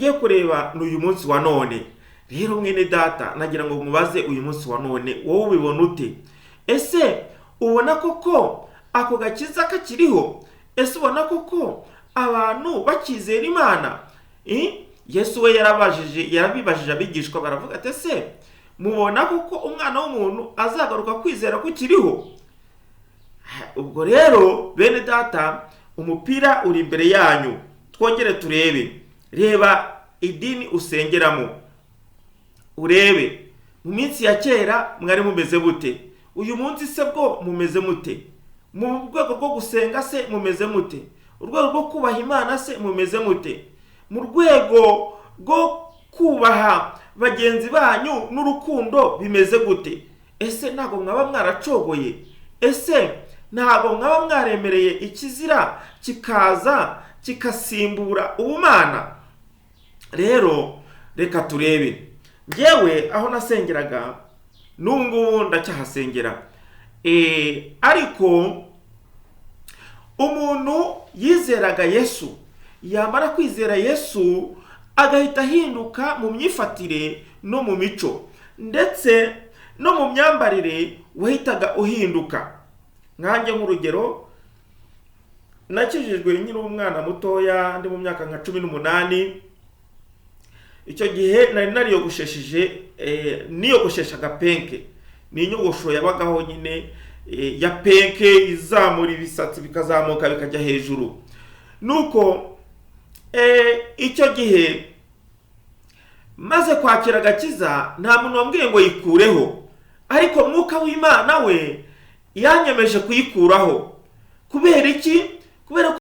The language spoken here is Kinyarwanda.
Tugiye kureba ni uyu munsi wa none. Rero mwene data, nagira ngo mubaze, uyu munsi wa none wowe ubibona ute? Ese ubona koko ako gakiza kakiriho? Ese ubona koko abantu bakizera Imana? Yesu we yarabajije, yarabibajije abigishwa, baravuga ati: "Ese mubona koko Umwana w'umuntu azagaruka kwizera kukiriho?" Ubwo rero bene data, umupira uri imbere yanyu. Twongere turebe. Reba idini usengeramo, urebe mu minsi ya kera mwari mumeze bute, uyu munsi se bwo mumeze mute? Mu rwego rwo gusenga se mumeze mute? Urwego rwo kubaha Imana se mumeze mute? Mu rwego rwo kubaha bagenzi banyu n'urukundo bimeze gute? Ese ntabwo mwaba mwaracogoye? Ese ntabwo mwaba mwaremereye ikizira kikaza kikasimbura ubumana? Rero reka turebe. Ngewe aho nasengeraga, n'ubu ngubu ndacyahasengera. Ariko umuntu yizeraga Yesu, yamara kwizera Yesu agahita ahinduka mu myifatire no mu mico, ndetse no mu myambarire wahitaga uhinduka. Nkanjye nk'urugero, nakijijwe nkiri umwana mutoya, ndi mu myaka nka 18. Icyo gihe nari nariyogoshesheje, niyogosheshaga punk. Ni inyogosho yabagaho nyine ya punk, izamura ibisatsi bikazamuka bikajya hejuru. Nuko icyo gihe maze kwakira agakiza, nta muntu wambwiye ngo yikureho, ariko Mwuka w'Imana we yanyemeje kuyikuraho. Kubera iki? Kubera ko